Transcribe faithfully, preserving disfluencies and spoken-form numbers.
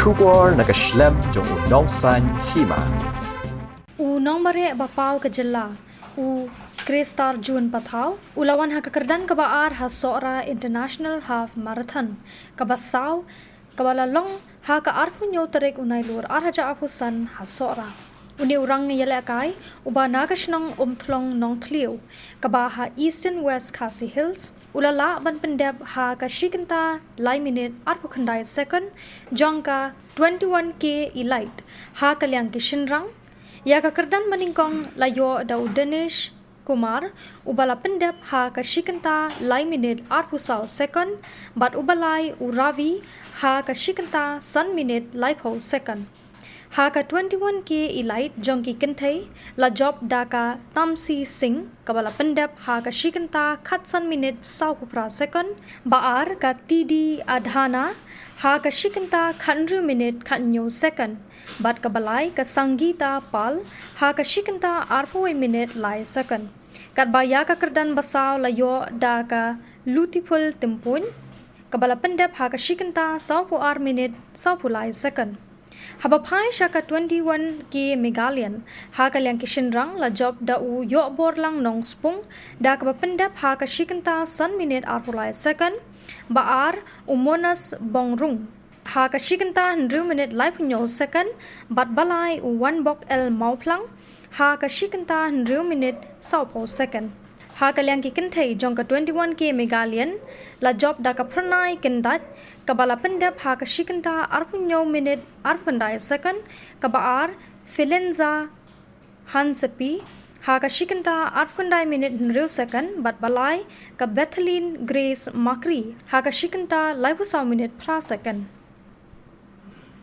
Khubor na ka shlem jong u nongsan hima. U nongmareh ba paw ka jylla, u Christarjun Pathaw, u la wan ha ka kyrdan kaba ar ha Sohra International Half Marathon, kaba saw, kaba la long ha ka arphew hynñiew tarik u Nailur ar hajar arphew san ha Sohra. Une u rangialehkai, uba na ka shnong Umthlong Nongthliew, kaba ha Eastern West Khasi Hills, u la lah ban pyndep ha ka shi kynta lai minit arphew khyndai second jong ka twenty-one K Elite ha ka liang ki shynrang. Ïa ka kyrdan banyngkong la ïoh da u Dinesh Kumar, uba la pyndep ha ka shi kynta lai minit arphew saw second, bad uba lai u Ravi ha ka shi kynta san minit laiphew second. Ha ka twenty-one K Elite jong ki kynthei la jop da ka Tamsi Singh, kaba la pyndep ha ka shi kynta khatsan minit sawphew phra second, ba ar ka T D Adhana ha ka shi kynta khathynriew minit khathynñiew second, bad kaba lai ka Sangeeta Pal ha ka shi kynta arphew wei minit lai second. Katba ïa ka kyrdan ba saw la ïoh da ka Lutiphul Tympuin, kaba la pyndep ha ka shi kynta sawphew ar minit sawphew lai second. Haba phai sha ka twenty-one K Meghalayan, ha ka liang ki shynrang la jop da u Ïohborlang Nongspung, da kaba pyndep ha ka shi kynta san minit arphew lai second, ba ar u Monas Bongrung ha ka shi kynta hynriew minit laiphew hynñiew second, bad ba lai u Wanbok L Mawphlang ha ka shi kynta hynriew minit sawphew second. Ha ka liang ki kynthei jong ka twenty-one K Meghalayan la jop da ka Phyrnai Kyndait, kaba la pyndep ha ka shi kynta arphew hynñiew minit arphew khyndai second, kaba ar Filinza Hansepi ha ka shi kynta arphew khyndai minit hynriew second, bad ba lai ka Bethelin Grace Makri ha ka shi kynta laiphew saw minit phra second.